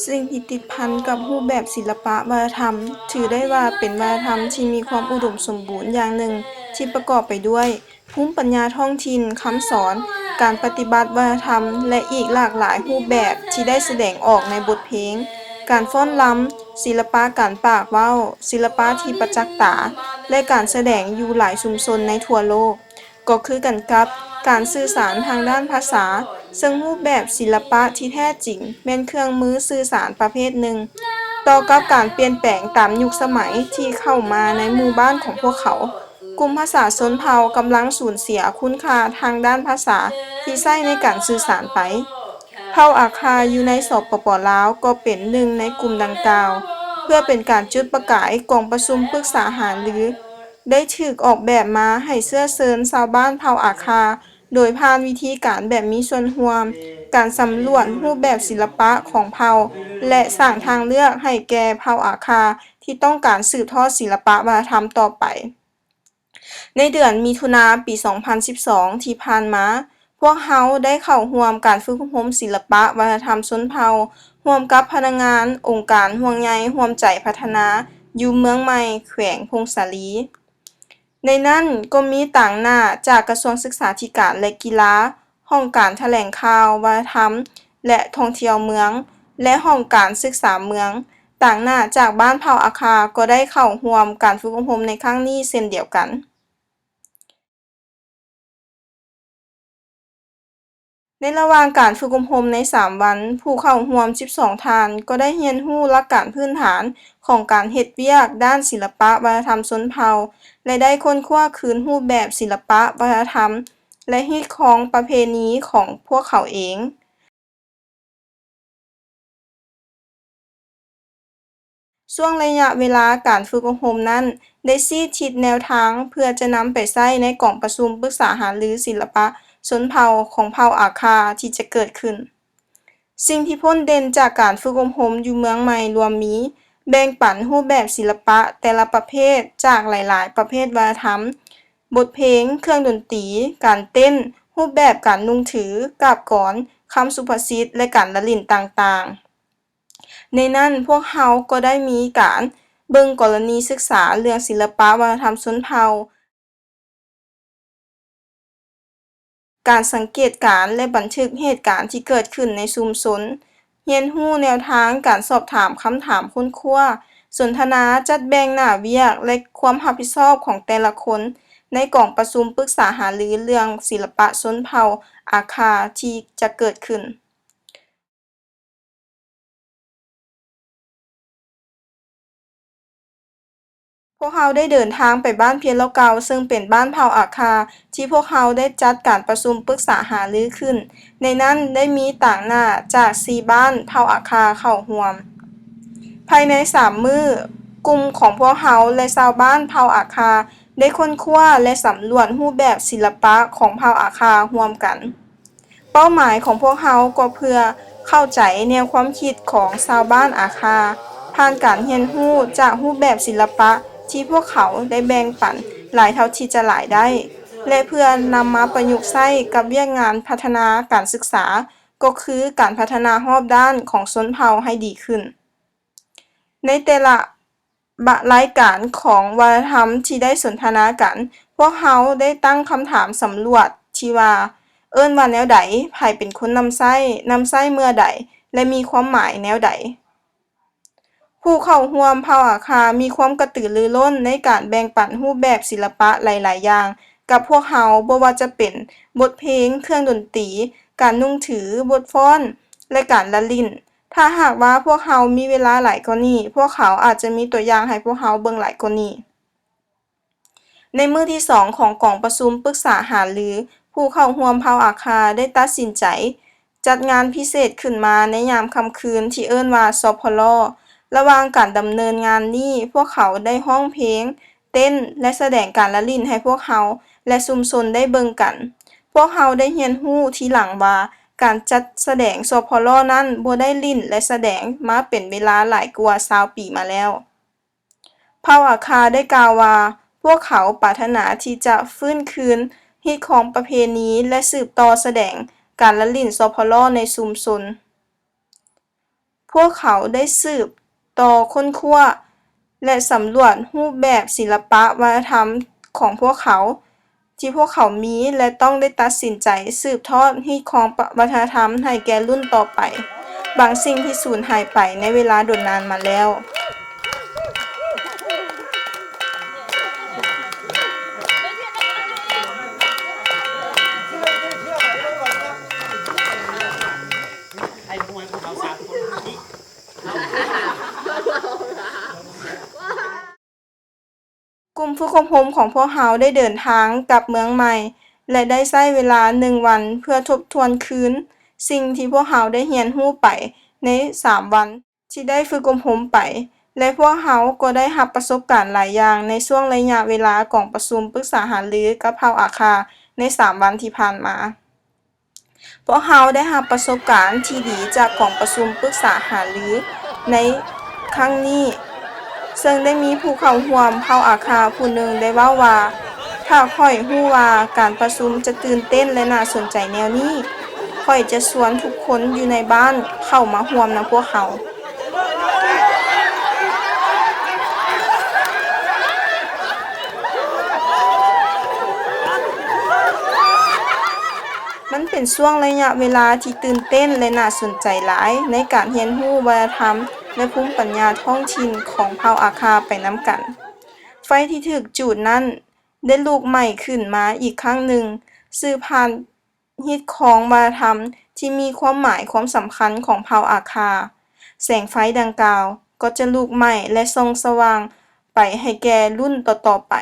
ສິ່ງທີ່ຕິດພັນກັບຮູບແບບສິລະປະວັດທະນະທຳ ຖືໄດ້ວ່າເປັນວັດທະນະທຳທີ່ມີຄວາມອຸດົມສົມບູນຢ່າງໜຶ່ງ ທີ່ປະກອບໄປດ້ວຍ ພູມປັນຍາທ້ອງຖິ່ນ, ຄຳສອນ, ການປະຕິບັດວັດທະນະທຳ ແລະ ອີກຫຼາກຫຼາຍຮູບແບບທີ່ໄດ້ສະແດງອອກໃນບົດເພງ, ການຟ້ອນລຳ, ສິລະປະການປາກເວົ້າ, ສິລະປະທີ່ປະຈັກຕາ ແລະ ການສະແດງຢູ່ຫຼາຍຊຸມຊົນໃນທົ່ວໂລກ. ກໍຄືກັນກັບການສື່ສານທາງດ້ານພາສາ, ເຊິ່ງຮູບແບບສິລະປະທີ່ແທ້ຈິງແມ່ນເຄື່ອງມືສື່ສານປະເພດໜຶ່ງ ຕໍ່ກັບການປ່ຽນແປງຕາມຍຸກສະໄໝທີ່ເຂົ້າມາໃນໝູ່ບ້ານຂອງພວກເຂົາ. ກຸ່ມພາສາຊົນເຜົ່າກຳລັງສູນເສຍຄຸນຄ່າທາງດ້ານພາສາທີ່ໃຊ້ໃນການສື່ສານໄປ. ເຜົ່າອາຄາຢູ່ໃນ ສປປ ລາວ ກໍເປັນໜຶ່ງໃນກຸ່ມດັ່ງກ່າວ. ເພື່ອເປັນການຈຸດປະກາຍ, ກອງປະຊຸມປຶກສາຫາລື ໄດ້ຖືກອອກແບບມາໃຫ້ເຊື້ອເຊີນຊາວບ້ານເຜົ່າອາຄາ ໂດຍຜ່ານວິທີການແບບມີສ່ວນຮ່ວມ, ການສຳຫຼວດຮູບແບບສິລະປະຂອງເຜົ່າ ແລະ ສ້າງທາງເລືອກໃຫ້ແກ່ເຜົ່າອາຄາທີ່ຕ້ອງການສືບທອດສິລະປະວັດທະນະທຳຕໍ່ໄປ. ໃນເດືອນມິຖຸນາປີສອງພັນສິບສອງທີ່ຜ່ານມາ, ພວກເຮົາໄດ້ເຂົ້າຮ່ວມການຝຶກອົບຮົມສິລະປະວັດທະນະທຳຊົນເຜົ່າ ຮ່ວມກັບພະນັກງານອົງການຫ່ວງໃຍຮ່ວມໃຈພັດທະນາ ຢູ່ເມືອງໃໝ່ ແຂວງຜົ້ງສາລີ. ໃນນັ້ນກໍມີຕາງໜ້າຈາກກະຊວງສຶກສາທິການ ແລະ ກິລາ, ຫ້ອງການຖະແຫຼງຂ່າວວັດທະນະທຳ ແລະ ທ່ອງທ່ຽວເມືອງ ແລະ ຫ້ອງການສຶກສາເມືອງ. ຕາງໜ້າຈາກບ້ານເຜົ່າອາຄາກໍໄດ້ເຂົ້າຮ່ວມການຝຶກອົບຮົມໃນຄັ້ງນີ້ເຊັ່ນດຽວກັນ. ໃນລະຫວ່າງການຝຶກອົບຮົມໃນສາມວັນ, ຜູ້ເຂົ້າຮ່ວມສິບສອງທ່ານກໍໄດ້ຮຽນຮູ້ຫຼັກການພື້ນຖານຂອງການເຮັດວຽກດ້ານສິລະປະວັດທະນະທຳຊົນເຜົ່າ ແລະ ໄດ້ຄົ້ນຄວ້າຄືນຮູບແບບສິລະປະວັດທະນະທຳ ແລະ ຮີດຄອງປະເພນີຂອງພວກເຂົາເອງ. ຊ່ວງໄລຍະເວລາການຝຶກອົບຮົມນັ້ນ ໄດ້ຊີ້ທິດແນວທາງເພື່ອຈະນຳໄປໃຊ້ໃນກອງປະຊຸມປຶກສາຫາລືສິລະປະຊົນເຜົ່າຂອງເຜົ່າອາຄາທີ່ຈະເກີດຂຶ້ນ. ສິ່ງທີ່ພົ້ນເດັ່ນຈາກການຝຶກອົບຮົມຢູ່ເມືອງໃໝ່ລວມມີ ແບ່ງປັນຮູບແບບສິລະປະແຕ່ລະປະເພດຈາກຫຼາຍໆປະເພດວັດທະນະທຳ, ບົດເພງ, ເຄື່ອງດົນຕີ, ການເຕັ້ນ, ຮູບແບບການນຸ່ງຖື, ກາບກອນ, ຄຳສຸພາສິດ ແລະ ການລະຫຼິ້ນຕ່າງໆ. ໃນນັ້ນພວກເຮົາກໍໄດ້ມີການເບິ່ງກໍລະນີສຶກສາເລື່ອງສິລະປະວັດທະນະທຳຊົນເຜົ່າ, ການສັງເກດການ ແລະ ບັນທຶກເຫດການທີ່ເກີດຂຶ້ນໃນຊຸມຊົນ, ຮຽນຮູ້ແນວທາງການສອບຖາມຄຳຖາມຄົ້ນຄວ້າ, ສົນທະນາ, ຈັດແບ່ງໜ້າວຽກ ແລະ ຄວາມຮັບຜິດຊອບຂອງແຕ່ລະຄົນໃນກອງປະຊຸມປຶກສາຫາລືເລື່ອງສິລະປະຊົນເຜົ່າອາຄາທີ່ຈະເກີດຂຶ້ນ. ພວກເຮົາໄດ້ເດີນທາງໄປບ້ານພຽນເລົ່າເກົ່າ ເຊິ່ງເປັນບ້ານເຜົ່າອາຄາ ທີ່ພວກເຮົາໄດ້ຈັດການປະຊຸມປຶກສາຫາລືຂຶ້ນ. ໃນນັ້ນໄດ້ມີຕາງໜ້າຈາກສີ່ບ້ານເຜົ່າອາຄາເຂົ້າຮ່ວມ. ພາຍໃນສາມມື້, ກຸ່ມຂອງພວກເຮົາ ແລະ ຊາວບ້ານເຜົ່າອາຄາ ໄດ້ຄົ້ນຄວ້າ ແລະ ສຳຫຼວດຮູບແບບສິລະປະຂອງເຜົ່າອາຄາຮ່ວມກັນ. ເປົ້າໝາຍຂອງພວກເຮົາກໍເພື່ອເຂົ້າໃຈແນວຄວາມຄິດຂອງຊາວບ້ານອາຄາ ຜ່ານການຮຽນຮູ້ຈາກຮູບແບບສິລະປະທີ່ພວກເຂົາໄດ້ແບ່ງປັນຫຼາຍເທົ່າທີ່ຈະຫຼາຍໄດ້ ແລະ ເພື່ອນຳມາປະຍຸກໃຊ້ກັບວຽກງານພັດທະນາການສຶກສາ, ກໍຄືການພັດທະນາຮອບດ້ານຂອງຊົນເຜົ່າໃຫ້ດີຂຶ້ນ. ໃນແຕ່ລະ ບະ ລາຍການຂອງວັດທະນະທຳທີ່ໄດ້ສົນທະນາກັນ, ພວກເຮົາໄດ້ຕັ້ງຄຳຖາມສຳຫຼວດທີ່ວ່າ ເອີ້ນວ່າແນວໃດ? ໃຜເປັນຄົນນຳໃຊ້? ນຳໃຊ້ເມື່ອໃດ? ແລະ ມີຄວາມໝາຍແນວໃດ? ຜູ້ເຂົ້າຮ່ວມເຜົ່າອາຄາມີຄວາມກະຕືລືລົ້ນໃນການແບ່ງປັນຮູບແບບສິລະປະຫຼາຍໆຢ່າງກັບພວກເຮົາ, ບໍ່ວ່າຈະເປັນບົດເພງ, ເຄື່ອງດົນຕີ, ການນຸ່ງຖື, ບົດຟ້ອນ ແລະ ການລະຫຼິ້ນ. ຖ້າຫາກວ່າພວກເຮົາມີເວລາຫຼາຍກວ່ານີ້, ພວກເຂົາອາດຈະມີຕົວຢ່າງໃຫ້ພວກເຮົາເບິ່ງຫຼາຍກວ່ານີ້. ໃນມື້ທີສອງຂອງກອງປະຊຸມປຶກສາຫາລື, ຜູ້ເຂົ້າຮ່ວມເຜົ່າອາຄາໄດ້ຕັດສິນໃຈຈັດງານພິເສດຂຶ້ນມາໃນຍາມຄ່ຳຄືນທີ່ເອີ້ນວ່າ ຊອບພະລໍ. ລະຫວ່າງການດຳເນີນງານນີ້, ພວກເຂົາໄດ້ຮ້ອງເພງ, ເຕັ້ນ ແລະ ສະແດງການລະຫຼິ້ນໃຫ້ພວກເຮົາ ແລະ ຊຸມຊົນໄດ້ເບິ່ງກັນ. ພວກເຮົາໄດ້ຮຽນຮູ້ທີຫຼັງວ່າ ການຈັດສະແດງ ສພລ ນັ້ນບໍ່ໄດ້ຫຼິ້ນ ແລະ ສະແດງມາເປັນເວລາຫຼາຍກວ່າຊາວປີມາແລ້ວ. ເຜົ່າອາຄາໄດ້ກ່າວວ່າ ພວກເຂົາປາດຖະໜາທີ່ຈະຟື້ນຄືນຮີດຄອງປະເພນີ ແລະ ສືບຕໍ່ສະແດງການລະຫຼິ້ນ ສພລ ໃນຊຸມຊົນ. ພວກເຂົາໄດ້ສືບຕໍ່ຄົ້ນຄວ້າ ແລະ ສຳຫຼວດຮູບແບບສິລະປະວັດທະນະທຳຂອງພວກເຂົາ ທີ່ພວກເຂົາມີ ແລະ ຕ້ອງໄດ້ຕັດສິນໃຈສືບທອດຮີດຄອງປະ ວັດທະນະທຳໃຫ້ແກ່ລຸ້ນຕໍ່ໄປ, ບາງສິ່ງທີ່ສູນຫາຍໄປໃນເວລາດົນນານມາແລ້ວ. ກຸ່ມຝຶກອົບຮົມຂອງພວກເຮົາໄດ້ເດີນທາງກັບເມືອງໃໝ່ ແລະ ໄດ້ໃຊ້ເວລາໜຶ່ງວັນເພື່ອທົບທວນຄືນສິ່ງທີ່ພວກເຮົາໄດ້ຮຽນຮູ້ໄປໃນສາມວັນທີ່ໄດ້ຝຶກອົບຮົມໄປ ແລະ ພວກເຮົາກໍໄດ້ຮັບປະສົບການຫຼາຍຢ່າງໃນຊ່ວງໄລຍະເວລາກອງປະຊຸມປຶກສາຫາລືກັບເຜົ່າອາຄາໃນສາມວັນທີ່ຜ່ານມາ. ພວກເຮົາໄດ້ຮັບປະສົບການທີ່ດີຈາກກອງປະຊຸມປຶກສາຫາລືໃນຄັ້ງນີ້, ເຊິ່ງໄດ້ມີຜູ້ເຂົ້າຮ່ວມເຜົ່າອາຄາຜູ້ໜຶ່ງໄດ້ເວົ້າວ່າ, ຖ້າຂ້ອຍຮູ້ວ່າການປະຊຸມຈະຕື່ນເຕັ້ນ ແລະ ໜ້າສົນໃຈແນວນີ້, ຂ້ອຍຈະຊວນທຸກຄົນຢູ່ໃນບ້ານເຂົ້າມາຮ່ວມນຳພວກເຮົາ. ມັນເປັນຊ່ວງໄລຍະເວລາທີ່ຕື່ນເຕັ້ນ ແລະ ໜ້າສົນໃຈຫຼາຍໃນການຮຽນຮູ້ວັດທະນະທຳ ແລະ ພູມປັນຍາທ້ອງຖິ່ນຂອງເຜົ່າອາຄາໄປນຳກັນ. ໄຟທີ່ຖືກຈູດນັ້ນໄດ້ລຸກໄໝ້ຂຶ້ນມາອີກຄັ້ງໜຶ່ງ, ສື່ຜ່ານຮີດຄອງວັດທະນະທຳທີ່ມີຄວາມໝາຍຄວາມສຳຄັນຂອງເຜົ່າອາຄາ. ແສງໄຟດັ່ງກ່າວກໍຈະລຸກໄໝ້ ແລະ ສ່ອງສະຫວ່າງໄປໃຫ້ແກ່ລຸ້ນຕໍ່ໆໄປ.